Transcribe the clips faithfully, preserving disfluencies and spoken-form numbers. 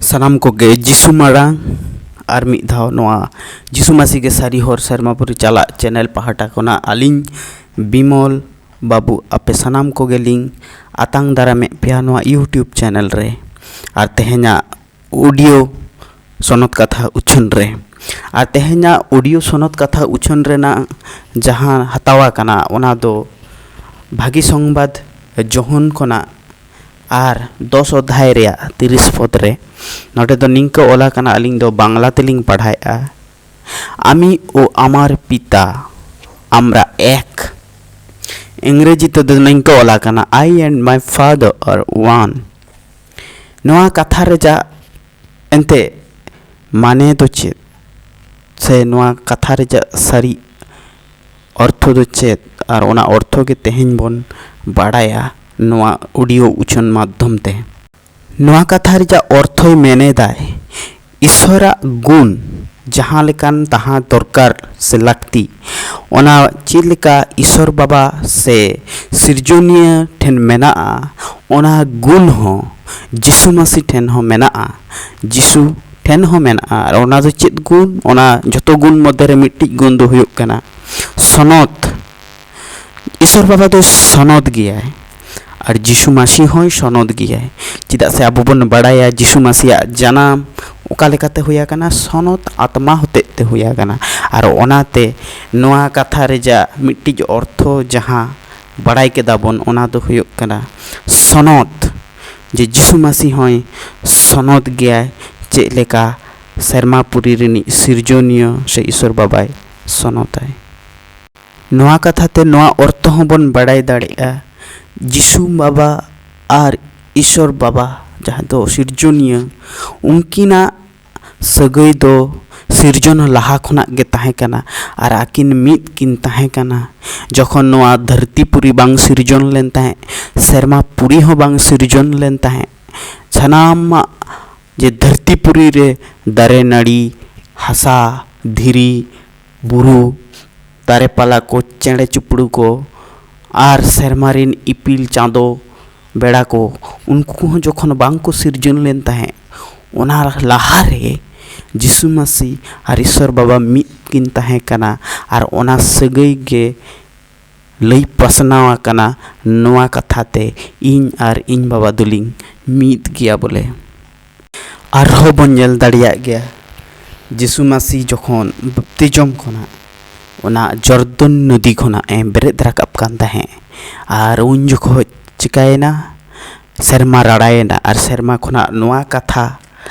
ᱥᱟᱱᱟᱢ ᱠᱚᱜᱮ ᱡᱤᱥᱩ ᱢᱟᱨᱟᱝ ᱟᱨ ᱢᱤᱫ ᱫᱷᱟᱣ ᱱᱚᱣᱟ ᱡᱤᱥᱩ ᱢᱟᱹᱥᱤ ᱜᱮ ᱥᱟᱹᱨᱤ ᱦᱚᱨ ᱥᱮᱨᱢᱟ ᱯᱩᱨᱤ ᱪᱟᱞᱟᱜ ᱪᱮᱱᱮᱞ ᱯᱟᱦᱴᱟ ᱠᱷᱚᱱᱟᱜ ᱟᱹᱞᱤᱧ ᱵᱤᱢᱚᱞ ᱵᱟᱹᱵᱩ ᱟᱯᱮ ᱥᱟᱱᱟᱢ ᱠᱚᱜᱮᱞᱤᱧ ᱟᱛᱟᱝ ᱫᱟᱨᱟᱢᱮᱫ ᱯᱮᱭᱟ ᱱᱚᱣᱟ YouTube ᱪᱮᱱᱮᱞ ᱨᱮ᱾ ᱟᱨ ᱛᱮᱦᱮᱧᱟᱜ ᱚᱰᱤᱭᱳ ᱥᱚᱱᱚᱛ ᱠᱟᱛᱷᱟ ᱩᱪᱷᱟᱹᱱ ᱨᱮ ᱟᱨ ᱛᱮᱦᱮᱧᱟᱜ ᱚᱰᱤᱭᱳ ᱥᱚᱱᱚᱛ ᱠᱟᱛᱷᱟ ᱩᱪᱷᱟᱹᱱ ᱨᱮᱱᱟᱜ ᱡᱟᱦᱟᱸ ᱦᱟᱛᱟᱣ ᱟᱠᱟᱱᱟ, ᱚᱱᱟ ᱫᱚ ᱵᱷᱟᱹᱜᱤ ᱥᱚᱝᱵᱟᱫ ᱡᱚᱦᱚᱱ ᱠᱷᱚᱱᱟᱜ ᱟᱨ ᱫᱚᱥ ᱚᱫᱷᱟᱭ ᱨᱮᱭᱟᱜ ᱛᱤᱨᱤᱥ ᱯᱚᱫ ᱨᱮ᱾ ᱱᱚᱰᱮ ᱫᱚ ᱱᱤᱝᱠᱟᱹ ᱚᱞ ᱟᱠᱟᱱᱟ, ᱟᱹᱞᱤᱧ ᱫᱚ ᱵᱟᱝᱞᱟ ᱛᱮᱞᱤᱧ ᱯᱟᱲᱦᱟᱣᱮᱫᱼᱟ᱾ আমি ও আমার পিতা, আমরা এক। ᱤᱝᱨᱮᱡᱤ ᱛᱮᱫᱚ ᱱᱤᱝᱠᱟᱹ ᱚᱞ ᱟᱠᱟᱱᱟ, I and my father are one᱾ ᱱᱚᱣᱟ ᱠᱟᱛᱷᱟ ᱨᱮᱭᱟᱜ ᱮᱱᱛᱮ ᱢᱟᱱᱮ ᱫᱚ ᱪᱮᱫ, ᱥᱮ ᱱᱚᱣᱟ ᱠᱟᱛᱷᱟ ᱨᱮᱭᱟᱜ ᱥᱟᱹᱨᱤ ᱚᱨᱛᱷᱚ ᱫᱚ ᱪᱮᱫ? ᱟᱨ ᱚᱱᱟ ᱚᱨᱛᱷᱚ ᱜᱮ ᱛᱮᱦᱮᱧ ᱵᱚᱱ ᱵᱟᱲᱟᱭᱟ ᱱᱚᱣᱟ ᱚᱰᱤᱭᱳ ᱩᱪᱷᱟᱹᱱ ᱢᱟᱫᱽᱫᱷᱚᱢ ᱛᱮ᱾ ᱱᱚᱣᱟ ᱠᱟᱛᱷᱟ ᱨᱮᱭᱟᱜ ᱚᱨᱛᱷᱚᱭ ᱢᱮᱱᱮᱫᱟᱭ, ᱤᱥᱚᱨᱟᱜ ᱜᱩᱱ ᱡᱟᱦᱟᱸ ᱞᱮᱠᱟᱱ ᱛᱟᱦᱮᱸ ᱫᱚᱨᱠᱟᱨ ᱥᱮ ᱞᱟᱹᱠᱛᱤ, ᱚᱱᱟ ᱪᱮᱫ ᱞᱮᱠᱟ ᱤᱥᱚᱨ ᱵᱟᱵᱟ ᱥᱮ ᱥᱤᱨᱡᱚᱱᱤᱭᱟᱹ ᱴᱷᱮᱱ ᱢᱮᱱᱟᱜᱼᱟ, ᱚᱱᱟ ᱜᱩᱱ ᱦᱚᱸ ᱡᱤᱥᱩ ᱢᱟᱹᱥᱤ ᱴᱷᱮᱱ ᱦᱚᱸ ᱢᱮᱱᱟᱜᱼᱟ᱾ ᱡᱤᱥᱩ ᱴᱷᱮᱱ ᱦᱚᱸ ᱢᱮᱱᱟᱜᱼᱟ᱾ ᱟᱨ ᱚᱱᱟ ᱫᱚ ᱪᱮᱫ ᱜᱩᱱ? ᱚᱱᱟ ᱡᱷᱚᱛᱚ ᱜᱩᱱ ᱢᱚᱫᱽᱫᱷᱮ ᱨᱮ ᱢᱤᱫᱴᱤᱡ ᱜᱩᱱ ᱫᱚ ᱦᱩᱭᱩᱜ ᱠᱟᱱᱟ ᱥᱚᱱᱚᱛ᱾ ᱤᱥᱚᱨ ᱵᱟᱵᱟ ᱫᱚ ᱥᱚᱱᱚᱛ ᱜᱮᱭᱟᱭ ᱟᱨ ᱡᱤᱥᱩ ᱢᱟᱹᱥᱤ ᱦᱚᱸᱭ ᱥᱚᱱᱚᱛ ᱜᱮᱭᱟᱭ᱾ ᱪᱮᱫᱟᱜ ᱥᱮ ᱟᱵᱚ ᱵᱚᱱ ᱵᱟᱲᱟᱭᱟ ᱡᱤᱥᱩ ᱢᱟᱹᱥᱤᱭᱟᱜ ᱡᱟᱱᱟᱢ ᱚᱠᱟ ᱞᱮᱠᱟᱛᱮ ᱦᱩᱭ ᱟᱠᱟᱱᱟ? ᱥᱚᱱᱚᱛ ᱟᱛᱢᱟ ᱦᱚᱛᱮᱡ ᱛᱮ ᱦᱩᱭ ᱟᱠᱟᱱᱟ᱾ ᱟᱨ ᱚᱱᱟᱛᱮ ᱱᱚᱣᱟ ᱠᱟᱛᱷᱟ ᱨᱮᱭᱟᱜ ᱢᱤᱫᱴᱤᱡ ᱚᱨᱛᱷᱚ ᱡᱟᱦᱟᱸ ᱵᱟᱲᱟᱭ ᱠᱮᱫᱟ ᱵᱚᱱ, ᱚᱱᱟ ᱫᱚ ᱦᱩᱭᱩᱜ ᱠᱟᱱᱟ ᱥᱚᱱᱚᱛ, ᱡᱮ ᱡᱤᱥᱩ ᱢᱟᱹᱥᱤ ᱦᱚᱸᱭ ᱥᱚᱱᱚᱛ ᱜᱮᱭᱟᱭ᱾ ᱪᱮᱫ ᱞᱮᱠᱟ ᱥᱮᱨᱢᱟ ᱯᱩᱨᱤ ᱨᱤᱱᱤᱡ ᱥᱤᱨᱡᱚᱱᱤᱭᱟᱹ ᱥᱮ ᱤᱥᱚᱨ ᱵᱟᱵᱟᱭ ᱥᱚᱱᱚᱛᱟᱭ᱾ ᱱᱚᱣᱟ ᱠᱟᱛᱷᱟ ᱛᱮ ᱱᱚᱣᱟ ᱚᱨᱛᱷᱚ ᱦᱚᱸᱵᱚᱱ ᱵᱟᱲᱟᱭ ᱫᱟᱲᱮᱭᱟᱜᱼᱟ, ᱡᱤᱥᱩ ᱵᱟᱵᱟ ᱟᱨ ᱤᱥᱚᱨ ᱵᱟᱵᱟ, ᱡᱟᱦᱟᱸ ᱫᱚ ᱥᱤᱨᱡᱚᱱᱤᱭᱟᱹ, ᱩᱱᱠᱤᱱᱟᱜ ᱥᱟᱹᱜᱟᱹᱭ ᱫᱚ ᱥᱤᱨᱡᱚᱱ ᱞᱟᱦᱟ ᱠᱷᱚᱱᱟᱜ ᱜᱮ ᱛᱟᱦᱮᱸ ᱠᱟᱱᱟ ᱟᱨ ᱟᱹᱠᱤᱱ ᱢᱤᱫ ᱠᱤᱱ ᱛᱟᱦᱮᱸ ᱠᱟᱱᱟ᱾ ᱡᱚᱠᱷᱚᱱ ᱱᱚᱣᱟ ᱫᱷᱟᱹᱨᱛᱤ ᱯᱩᱨᱤ ᱵᱟᱝ ᱥᱤᱨᱡᱚᱱ ᱞᱮᱱ ᱛᱟᱦᱮᱸᱫ, ᱥᱮᱨᱢᱟ ᱯᱩᱨᱤ ᱦᱚᱸ ᱵᱟᱝ ᱥᱤᱨᱡᱚᱱ ᱞᱮᱱ ᱛᱟᱦᱮᱸᱫ, ᱥᱟᱱᱟᱢᱟᱜ ᱡᱮ ᱫᱷᱟᱹᱨᱛᱤ ᱯᱩᱨᱤ ᱨᱮ ᱫᱟᱨᱮ ᱱᱟᱹᱲᱤ, ᱦᱟᱥᱟ, ᱫᱷᱤᱨᱤ, ᱵᱩᱨᱩ, ᱫᱟᱨᱮ ᱯᱟᱞᱟ ᱠᱚ, ᱪᱮᱬᱮ ᱪᱤᱯᱨᱩ ᱠᱚ ᱟᱨ ᱥᱮᱨᱢᱟ ᱨᱤᱱ ᱤᱯᱤᱞ, ᱪᱟᱸᱫᱚ, ᱵᱮᱲᱟ ᱠᱚ, ᱩᱱᱠᱩ ᱠᱚᱦᱚᱸ ᱡᱚᱠᱷᱚᱱ ᱵᱟᱝ ᱠᱚ ᱥᱤᱨᱡᱚᱱ ᱞᱮᱱ ᱛᱟᱦᱮᱸᱫ, ᱚᱱᱟ ᱞᱟᱦᱟ ᱨᱮ ᱡᱤᱥᱩ ᱢᱟᱹᱥᱤ ᱟᱨ ᱤᱥᱚᱨ ᱵᱟᱵᱟ ᱢᱤᱫ ᱠᱤᱱ ᱛᱟᱦᱮᱸ ᱠᱟᱱᱟ, ᱟᱨ ᱚᱱᱟ ᱥᱟᱹᱜᱟᱹᱭ ᱜᱮ ᱞᱟᱹᱭ ᱯᱟᱥᱱᱟᱣ ᱟᱠᱟᱱᱟ ᱱᱚᱣᱟ ᱠᱟᱛᱷᱟ ᱛᱮ, "ᱤᱧ ᱟᱨ ᱤᱧ ᱵᱟᱵᱟ ᱫᱚᱞᱤᱧ ᱢᱤᱫ ᱜᱮᱭᱟ" ᱵᱚᱞᱮ᱾ ᱟᱨᱦᱚᱸ ᱵᱚᱱ ᱧᱮᱞ ᱫᱟᱲᱮᱭᱟᱜ ᱜᱮᱭᱟ, ᱡᱤᱥᱩ ᱢᱟᱹᱥᱤ ᱡᱚᱠᱷᱚᱱ ᱵᱟᱯᱛᱤᱡᱚᱢ ᱠᱷᱚᱱᱟᱜ, ᱚᱱᱟ ᱡᱚᱨᱫᱚᱱ ᱱᱚᱫᱤ ᱠᱷᱚᱱᱟᱜ ᱮ ᱵᱮᱨᱮᱫ ᱨᱟᱠᱟᱵ ᱠᱟᱱ ᱛᱟᱦᱮᱸᱫ, ᱟᱨ ᱩᱱ ᱡᱚᱠᱷᱚᱡ ᱪᱤᱠᱟᱭᱮᱱᱟ? ᱥᱮᱨᱢᱟ ᱨᱟᱲᱟᱭᱮᱱᱟ, ᱟᱨ ᱥᱮᱨᱢᱟ ᱠᱷᱚᱱᱟᱜ ᱱᱚᱣᱟ ᱠᱟᱛᱷᱟ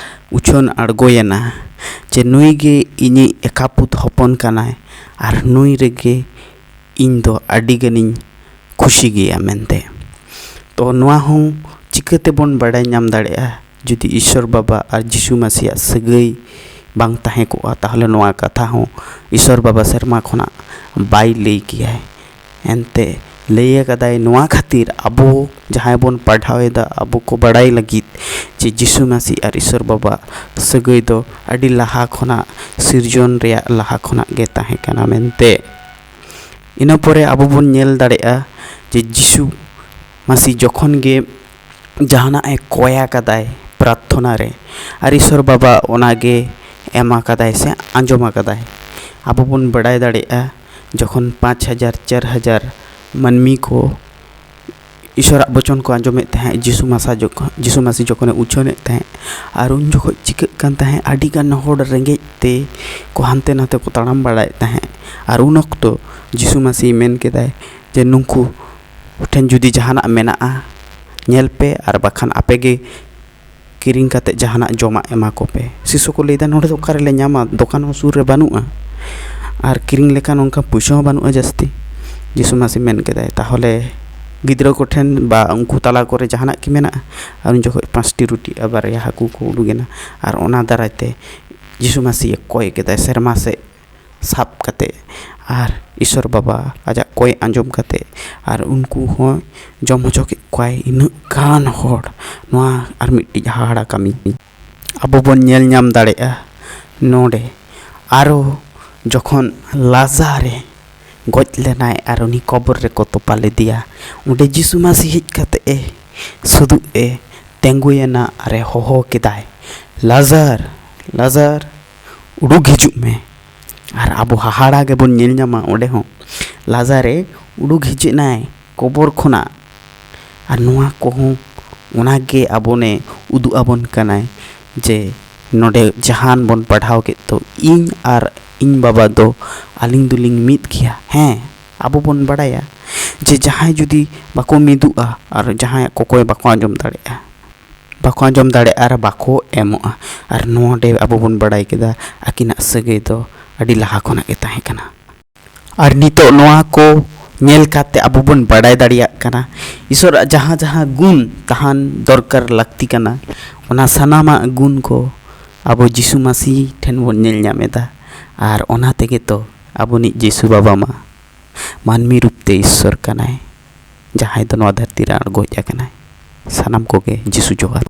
ᱩᱪᱷᱟᱹᱱ ᱟᱬᱜᱚᱭᱮᱱᱟ ᱡᱮ, "ᱱᱩᱭ ᱜᱮ ᱤᱧᱤᱡ ᱮᱠᱟᱯᱩᱛ ᱦᱚᱯᱚᱱ ᱠᱟᱱᱟᱭ, ᱟᱨ ᱱᱩᱭ ᱨᱮᱜᱮ ᱤᱧ ᱫᱚ ᱟᱹᱰᱤ ᱜᱟᱱᱤᱧ ᱠᱷᱩᱥᱤ ᱜᱮᱭᱟ" ᱢᱮᱱᱛᱮ᱾ ᱛᱚ, ᱱᱚᱣᱟ ᱦᱚᱸ ᱪᱤᱠᱟᱹ ᱛᱮᱵᱚᱱ ᱵᱟᱲᱟᱭ ᱧᱟᱢ ᱫᱟᱲᱮᱭᱟᱜᱼᱟ? ᱡᱩᱫᱤ ᱤᱥᱚᱨ ᱵᱟᱵᱟ ᱟᱨ ᱡᱤᱥᱩ ᱢᱟᱹᱥᱤᱭᱟᱜ ᱥᱟᱹᱜᱟᱹᱭ ᱵᱟᱝ ᱛᱟᱦᱮᱸ ᱠᱚᱜᱼᱟ, ᱛᱟᱦᱚᱞᱮ ᱱᱚᱣᱟ ᱠᱟᱛᱷᱟ ᱦᱚᱸ ᱤᱥᱚᱨ ᱵᱟᱵᱟ ᱥᱮᱨᱢᱟ ᱠᱷᱚᱱᱟᱜ ᱵᱟᱭ ᱞᱟᱹᱭ ᱠᱮᱭᱟᱭ᱾ ᱮᱱᱛᱮ ᱞᱟᱹᱭ ᱟᱠᱟᱫᱟᱭ, ᱱᱚᱣᱟ ᱠᱷᱟᱹᱛᱤᱨ ᱟᱵᱚ ᱡᱟᱦᱟᱸᱭ ᱵᱚᱱ ᱯᱟᱲᱦᱟᱣ ᱮᱫᱟ, ᱟᱵᱚ ᱠᱚ ᱵᱟᱲᱟᱭ ᱞᱟᱹᱜᱤᱫ ᱡᱮ ᱡᱤᱥᱩ ᱢᱟᱹᱥᱤ ᱟᱨ ᱤᱥᱚᱨ ᱵᱟᱵᱟ ᱥᱟᱹᱜᱟᱹᱭ ᱫᱚ ᱟᱹᱰᱤ ᱞᱟᱦᱟ ᱠᱷᱚᱱᱟᱜ, ᱥᱤᱨᱡᱚᱱ ᱨᱮᱭᱟᱜ ᱞᱟᱦᱟ ᱠᱷᱚᱱᱟᱜ ᱜᱮ ᱛᱟᱦᱮᱸ ᱠᱟᱱᱟ ᱢᱮᱱᱛᱮ᱾ ᱤᱱᱟᱹ ᱯᱚᱨᱮ ᱟᱵᱚ ᱵᱚᱱ ᱧᱮᱞ ᱫᱟᱲᱮᱭᱟᱜᱼᱟ ᱡᱮ ᱡᱤᱥᱩ ᱢᱟᱹᱥᱤ ᱡᱚᱠᱷᱚᱱ ᱜᱮ ᱡᱟᱦᱟᱱᱟᱜ ᱮ ᱠᱚᱭ ᱟᱠᱟᱫᱟᱭ ᱯᱨᱟᱨᱛᱷᱚᱱᱟ ᱨᱮ, ᱟᱨ ᱤᱥᱚᱨ ᱵᱟᱵᱟ ᱚᱱᱟ ᱜᱮ ᱮᱢ ᱟᱠᱟᱫᱟᱭ ᱥᱮ ᱟᱸᱡᱚᱢ ᱟᱠᱟᱫᱟᱭ᱾ ᱟᱵᱚ ᱵᱚᱱ ᱵᱟᱲᱟᱭ ᱫᱟᱲᱮᱭᱟᱜᱼᱟ, ᱡᱚᱠᱷᱚᱱ ᱯᱟᱸᱪ ᱦᱟᱡᱟᱨ, ᱪᱟᱨ ᱦᱟᱡᱟᱨ ᱢᱟᱹᱱᱢᱤ ᱠᱚ ᱤᱥᱚᱨᱟᱜ ᱵᱚᱪᱚᱱ ᱠᱚ ᱟᱸᱡᱚᱢᱮᱫ ᱛᱟᱦᱮᱸᱫ, ᱡᱤᱥᱩ ᱢᱟᱥᱟ ᱡᱚᱠᱷᱚᱱ, ᱡᱤᱥᱩ ᱢᱟᱹᱥᱤ ᱡᱚᱠᱷᱚᱱᱮ ᱩᱪᱷᱟᱹᱱᱮᱫ ᱛᱟᱦᱮᱸᱫ, ᱟᱨ ᱩᱱ ᱡᱚᱠᱷᱚᱡ ᱪᱤᱠᱟᱹᱜ ᱠᱟᱱ ᱛᱟᱦᱮᱸᱫ, ᱟᱹᱰᱤ ᱜᱟᱱ ᱦᱚᱲ ᱨᱮᱸᱜᱮᱡ ᱛᱮ ᱠᱚ ᱦᱟᱱᱛᱮ ᱱᱟᱛᱮ ᱠᱚ ᱛᱟᱲᱟᱢ ᱵᱟᱲᱟᱭᱮᱫ ᱛᱟᱦᱮᱸᱫ᱾ ᱟᱨ ᱩᱱ ᱚᱠᱛᱚ ᱡᱤᱥᱩ ᱢᱟᱹᱥᱤ ᱢᱮᱱ ᱠᱮᱫᱟᱭ ᱡᱮ, "ᱱᱩᱠᱩ ᱴᱷᱮᱱ ᱡᱩᱫᱤ ᱡᱟᱦᱟᱱᱟᱜ ᱢᱮᱱᱟᱜᱼᱟ, ᱧᱮᱞ ᱯᱮ, ᱟᱨ ᱵᱟᱠᱷᱟᱱ ᱟᱯᱮ ᱜᱮ ᱠᱤᱨᱤᱧ ᱠᱟᱛᱮ ᱡᱟᱦᱟᱱᱟᱜ ᱡᱚᱢᱟᱜ ᱮᱢᱟ ᱠᱚᱯᱮ᱾" ᱥᱤᱥᱩ ᱠᱚ ᱞᱟᱹᱭᱫᱟ, "ᱱᱚᱰᱮ ᱫᱚ ᱚᱠᱟ ᱨᱮᱞᱮ ᱧᱟᱢᱟ? ᱫᱚᱠᱟᱱ ᱦᱚᱸ ᱥᱩᱨ ᱨᱮ ᱵᱟᱹᱱᱩᱜᱼᱟ, ᱟᱨ ᱠᱤᱨᱤᱧ ᱞᱮᱠᱟᱱ ᱚᱱᱠᱟ ᱯᱩᱭᱥᱟᱹ ᱦᱚᱸ ᱵᱟᱹᱱᱩᱜᱼᱟ ᱡᱟᱹᱥᱛᱤ᱾" ᱡᱤᱥᱩ ᱢᱟᱹᱥᱤ ᱢᱮᱱ ᱠᱮᱫᱟᱭ, "ᱛᱟᱦᱚᱞᱮ ᱜᱤᱫᱽᱨᱟᱹ ᱠᱚᱴᱷᱮᱱ ᱵᱟ ᱩᱱᱠᱩ ᱛᱟᱞᱟ ᱠᱚᱨᱮ ᱡᱟᱦᱟᱱᱟᱜ ᱠᱤ ᱢᱮᱱᱟᱜᱼᱟ?" ᱟᱨ ᱩᱱ ᱡᱚᱠᱷᱚᱡ ᱯᱟᱸᱪᱴᱤ ᱨᱩᱴᱤ ᱟᱨ ᱵᱟᱨᱭᱟ ᱦᱟᱹᱠᱩ ᱠᱚ ᱩᱰᱩᱠᱮᱱᱟ, ᱟᱨ ᱚᱱᱟ ᱫᱟᱨᱟᱭ ᱛᱮ ᱡᱤᱥᱩ ᱢᱟᱹᱥᱤ ᱠᱚᱭ ᱠᱮᱫᱟᱭ ᱥᱮᱨᱢᱟ ᱥᱮᱫ ᱥᱟᱵ ᱠᱟᱛᱮ, ᱟᱨ ᱤᱥᱚᱨ ᱵᱟᱵᱟ ᱟᱡᱟᱜ ᱠᱚᱭ ᱟᱸᱡᱚᱢ ᱠᱟᱛᱮ, ᱟᱨ ᱩᱱᱠᱩ ᱦᱚᱸ ᱡᱚᱢ ᱦᱚᱪᱚ ᱠᱮᱫ ᱠᱚᱣᱟᱭ ᱤᱱᱟᱹᱜ ᱜᱟᱱ ᱦᱚᱲ᱾ ᱱᱚᱣᱟ ᱟᱨ ᱢᱤᱫᱴᱤᱡ ᱦᱟᱦᱟᱲᱟ ᱠᱟᱹᱢᱤ ᱟᱵᱚ ᱵᱚᱱ ᱧᱮᱞ ᱧᱟᱢ ᱫᱟᱲᱮᱭᱟᱜᱼᱟ ᱱᱚᱰᱮ᱾ ᱟᱨᱚ ᱡᱚᱠᱷᱚᱱ ᱞᱟᱡᱟᱨᱮ ᱜᱚᱡ ᱞᱮᱱᱟᱭ ᱟᱨ ᱩᱱᱤ ᱠᱚᱵᱚᱨ ᱨᱮᱠᱚ ᱛᱚᱯᱟ ᱞᱮᱫᱮᱭᱟ, ᱚᱸᱰᱮ ᱡᱤᱥᱩ ᱢᱟᱹᱥᱤ ᱦᱮᱡ ᱠᱟᱛᱮ ᱮ ᱥᱩᱫᱩᱜ ᱮ ᱛᱤᱸᱜᱩᱭᱮᱱᱟ ᱟᱨᱮ ᱦᱚᱦᱚ ᱠᱮᱫᱟᱭ, "ᱞᱟᱡᱟᱨ, ᱞᱟᱡᱟᱨ, ᱩᱰᱩᱠ ᱦᱤᱡᱩᱜ ᱢᱮ!" ᱟᱨ ᱟᱵᱚ ᱦᱟᱦᱟᱲᱟ ᱜᱮᱵᱚᱱ ᱧᱮᱞ ᱧᱟᱢᱟ ᱚᱸᱰᱮ ᱦᱚᱸ, ᱞᱟᱡᱟᱨᱮ ᱩᱰᱩᱠ ᱦᱤᱡᱩᱜ ᱮᱱᱟᱭ ᱠᱚᱵᱚᱨ ᱠᱷᱚᱱᱟᱜ᱾ ᱟᱨ ᱱᱚᱣᱟ ᱠᱚᱦᱚᱸ ᱚᱱᱟᱜᱮ ᱟᱵᱚᱱᱮ ᱩᱫᱩᱜ ᱟᱵᱚᱱ ᱠᱟᱱᱟᱭ ᱡᱮ ᱱᱚᱰᱮ ᱡᱟᱦᱟᱱ ᱵᱚᱱ ᱯᱟᱲᱦᱟᱣ ᱠᱮᱫ ᱫᱚ, ᱤᱧ ᱟᱨ ᱤᱧ ᱵᱟᱵᱟ ᱫᱚ, ᱟᱹᱞᱤᱧ ᱫᱚᱞᱤᱧ ᱢᱤᱫ ᱜᱮᱭᱟ᱾ ᱦᱮᱸ, ᱟᱵᱚ ᱵᱚᱱ ᱵᱟᱲᱟᱭᱟ ᱡᱮ ᱡᱟᱦᱟᱸᱭ ᱡᱩᱫᱤ ᱵᱟᱠᱚ ᱢᱤᱫᱚᱜᱼᱟ ᱟᱨ ᱡᱟᱦᱟᱸᱭᱟᱜ ᱠᱚᱠᱚᱭ ᱵᱟᱠᱚ ᱟᱸᱡᱚᱢ ᱫᱟᱲᱮᱭᱟᱜᱼᱟ, ᱵᱟᱠᱚ ᱟᱸᱡᱚᱢ ᱫᱟᱲᱮᱭᱟᱜᱼᱟ ᱟᱨ ᱵᱟᱠᱚ ᱮᱢᱚᱜᱼᱟ᱾ ᱟᱨ ᱱᱚᱰᱮ ᱟᱵᱚ ᱵᱚᱱ ᱵᱟᱲᱟᱭ ᱠᱮᱫᱟ ᱟᱹᱠᱤᱱᱟᱜ ᱥᱟᱹᱜᱟᱹᱭ ᱫᱚ ᱟᱹᱰᱤ ᱞᱟᱦᱟ ᱠᱷᱚᱱᱟᱜ ᱜᱮ ᱛᱟᱦᱮᱸ ᱠᱟᱱᱟ᱾ ᱟᱨ ᱱᱤᱛᱚᱜ ᱱᱚᱣᱟ ᱠᱚ ᱧᱮᱞ ᱠᱟᱛᱮ ᱟᱵᱚ ᱵᱚᱱ ᱵᱟᱲᱟᱭ ᱫᱟᱲᱮᱭᱟᱜ ᱠᱟᱱᱟ ᱤᱥᱚᱨᱟᱜ ᱡᱟᱦᱟᱸ ᱡᱟᱦᱟᱸ ᱜᱩᱱ ᱛᱟᱦᱮᱱ ᱫᱚᱨᱠᱟᱨ ᱞᱟᱹᱠᱛᱤ ᱠᱟᱱᱟ, ᱚᱱᱟ ᱥᱟᱱᱟᱢᱟᱜ ᱜᱩᱱ ᱠᱚ ᱟᱵᱚ ᱡᱤᱥᱩ ᱢᱟᱹᱥᱤ ᱴᱷᱮᱱ ᱵᱚᱱ ᱧᱮᱞ ᱧᱟᱢ ᱮᱫᱟ᱾ ᱟᱨ ᱚᱱᱟ ᱛᱮᱜᱮ ᱛᱚ ᱟᱵᱚᱱᱤᱡ ᱡᱤᱥᱩ ᱵᱟᱵᱟ ᱢᱟ ᱢᱟᱹᱱᱢᱤ ᱨᱩᱯ ᱛᱮ ᱤᱥᱥᱚᱨ ᱠᱟᱱᱟᱭ, ᱡᱟᱦᱟᱸᱭ ᱫᱚ ᱱᱚᱣᱟ ᱫᱷᱟᱹᱨᱛᱤ ᱨᱮ ᱟᱬᱜᱚ ᱦᱮᱡ ᱟᱠᱟᱱᱟᱭ᱾ ᱥᱟᱱᱟᱢ ᱠᱚᱜᱮ ᱡᱤᱥᱩ ᱡᱚᱦᱟᱨ᱾